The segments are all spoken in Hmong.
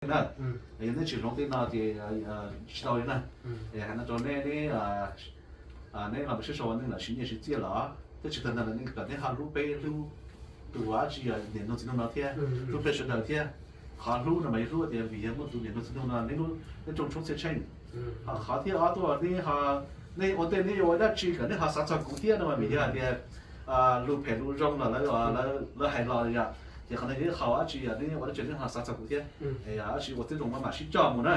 na. Yog nej tsis hloov tej no ces tsis tau li na. Hais no rau nej, neb los mus sib sau ua neej lawm siv nyiaj siv txiaj lawm, thiab tsis tag ntawd los kom neb ho hlub peb hlub tus dab tsi yog niam nug txiv nug no thiab, hlub peb sawv daws thiab. Qhov hlub no mas yog hlub tias vim yog muaj tus niam nug txiv nug no neb lub, neb rooj tshoob txhiaj tsheej. Ho qhov thib ob tuaj, neb ua ntej neb yuav ua dab tsi kom neb ho xav txog kuv thiab no mas vim yog tias lus phem lus zoo los lawv hais los yom, ces qhov no yog qhov dab tsi yog neb ua dab tsi neb ho xav txog kuv thiab. Dab tsi ua tib zoo maj mam sib coj mus na.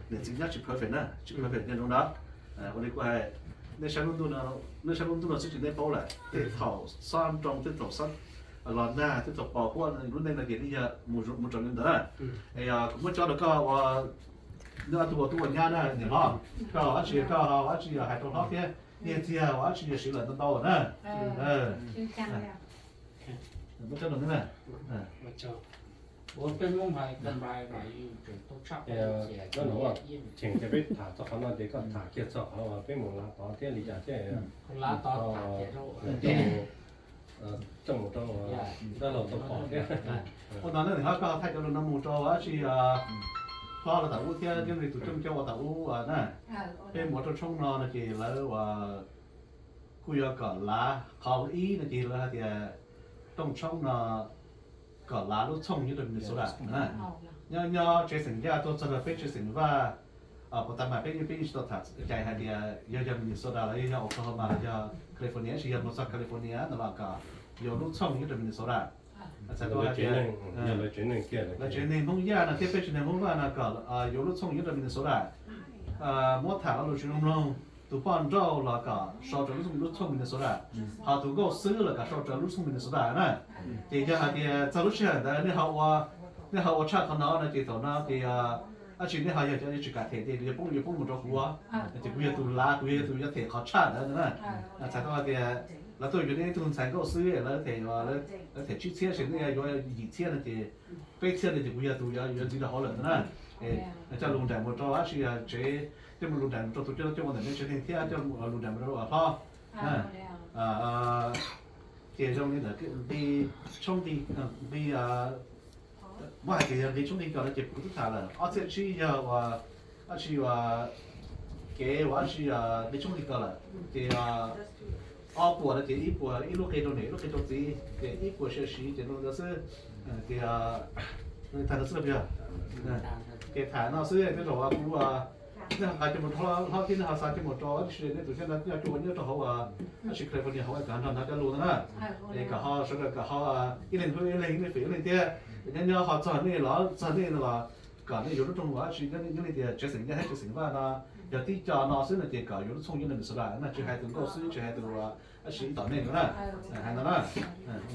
Niam txiv nyob tsis perfect na, tsis perfect nyob zoo na. Ua li kuv hais, nej saib lub ntuj no xwb ces nej paub lawm, tej thaum xob nroo, tej thaum xob los nag, tej thaum pos huab, lub neej no ces nej yog mus raws li ntawd na. Es kuv muab coj rau koj ua, nyob tug ua tub ua nyab na niam hlob, koj dab tsi koj dab tsi yog hais rau hlob thiab, nyiaj txiag dab tsi yog siv lawm ntau ntau na. Muab coj rau na. Cheem ces peb tham txog qhov no ces koj tham kiag txog qhov uas peb mus lav tod thiab li cas thiab, coj mus rau dab laug tau pom thiab. Ua no na, koj thaij cov lus no mus rau dab tsi hlob los tom ub thiab thiab li tus coob coob ua tom ub na. Peb mus ua rooj tshoob no no ces lawv kuj yuav kom lav, qhov ib no ces lawv hais tias rooj tshoob no kom lav lub txhooj nyob rau Minnesota na. Nyob nyob tsev xeem Yaj tuaj txog rau peb tsev xeem Vaj, puas tas mas peb yeej, peb yeej tsis tau tham cai hais tias yog yog Minnesota los yog yog Oklahoma los yog California, tab sis yog mus txog California no los kom yuav lub txhooj nyob rau Minnesota. Txhais tau hais tias lawv tsev neeg Hmoob Yaj no thiab peb tsev neeg Hmoob Vaj no kom yuav lub txhooj nyob rau Minnesota. Muab tham lo lus tsis zoo mloog, tus poj nrauj los kom sau rau lub txhooj Minnesota, ho tus nkauj xwb los kom sau rau lub txhooj Minnesota na. Ces yog hais tias txog lub sij hawm ntawd nej ho ua tshaj qhov no no ces thaum no ces dab tsi nej ho yog cov yuav tsis kam them ces yuav poob, yuav poob mus rau kuv, ces kuv yog tus lav, kuv yog tus yuav them qhov tshaj ntawd na. Txhais tau hais tias lawv tuaj yuav nej ib tug ntxhais nkauj xwb, lawv them, lawv them tsib txhiab, ces nej yuav yim txhiab no ces peb txhiab no ces kuv yog tus yuav ntxiv rau hauv lawm ntag na. Coj lus nraim mus rau dab tsi tsev, coj lus nraim mus rau tus coj, coj ua ntawm nej tsev neeg thiab coj lus nraim mus rau hlob. Ces zoo li ntawd nqi tshoob nqi, nqi, muab hais tias yog nqi tshoob nqi kos no ces kuv twb tham lawm, ob txhiab tsib yog ua dab tsi ua kev ua dab tsi nqi tshoob nqi kos lawm ces ob puas no ces ib puas, ib lub qe rau niam, ib lub qe rau txiv, ces ib puas sia siv ces zoo li ntawd xwb. Ces tham no xwb, ces tham no xwb, tej zaum kuv, nej ho nqa coj mus rau hlob thiab nej ho xa coj mus rau dab tsi nej tus thiab no, coj mus ua nyob rau hauv dab tsi California hauv kom nrog nrog cov lus no na. Es kom ho sawv daws kom ho ib leeg hlub ib leeg, ib leeg fim ib leeg thiab. Nyob nyob ho txog nej los txog nej no los kom nej yuav lub rooj dab tsi nyob li tias tsev xeem Yaj thiab tsev xeem Vaj no yog tib co no xwb no ces kom yuav lub txhooj nyob Minnesota na, tsis hais tus nkauj xwb, tsis hais tus dab tsi ib tom nej no na. Hais no na,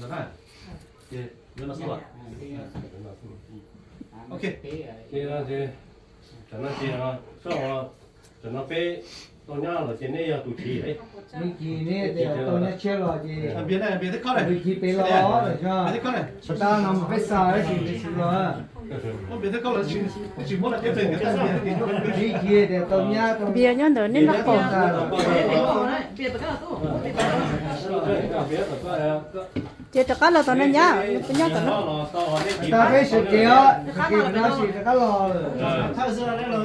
no na, ces yuav no xwb. Ok, tam no ces, tam no peb tau nyab lawm ces neb yog tus thim. Neb cia tau nyab tshiab los ces npias thiab khob, nws cia pem los, pab no mus peb xa ib sim ib sim los. Ib cia tias tau nyab tau npias nyob ntawm neb nraub qaum. Ces rov qab los tom no nyab, nyob tom no. Tag peb sawv kev os, sawv kev no sim rov qab los lawm. Rov qab los nyob tom no.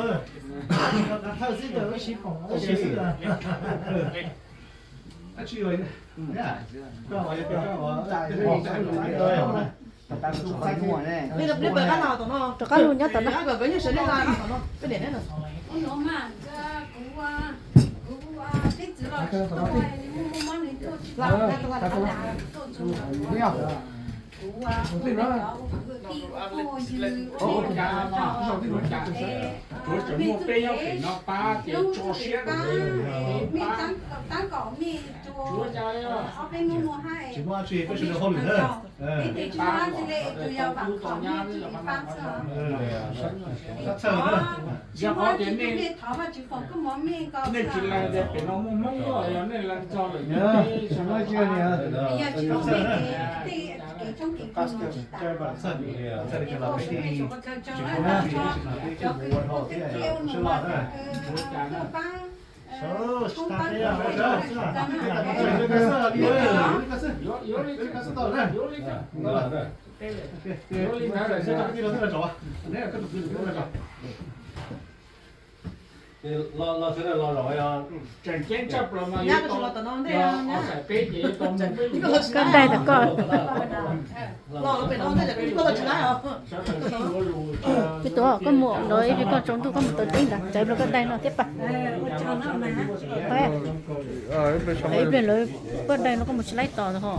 Tsis muaj dab tsi, peb sawv daws hauj lwm na. Txhawj na. Yog qhov tias nej tsis lees tias pem no muaj Hmoob los yog nej lees txog lawm, tsis muaj dab tsi. Txhawj li cas los peb yeej tsis muaj dab tsi, tsis muaj dab tsi, sib loj na. Koj daig tau koj. Peb tuav koj mus lawv ib pliag koj tsaus ntuj koj mus taws teb ntawd tsam ib pliag koj daig no thiab pab. Ib pliag lawv koj daig no koj mus tsis laib tos ntag ho.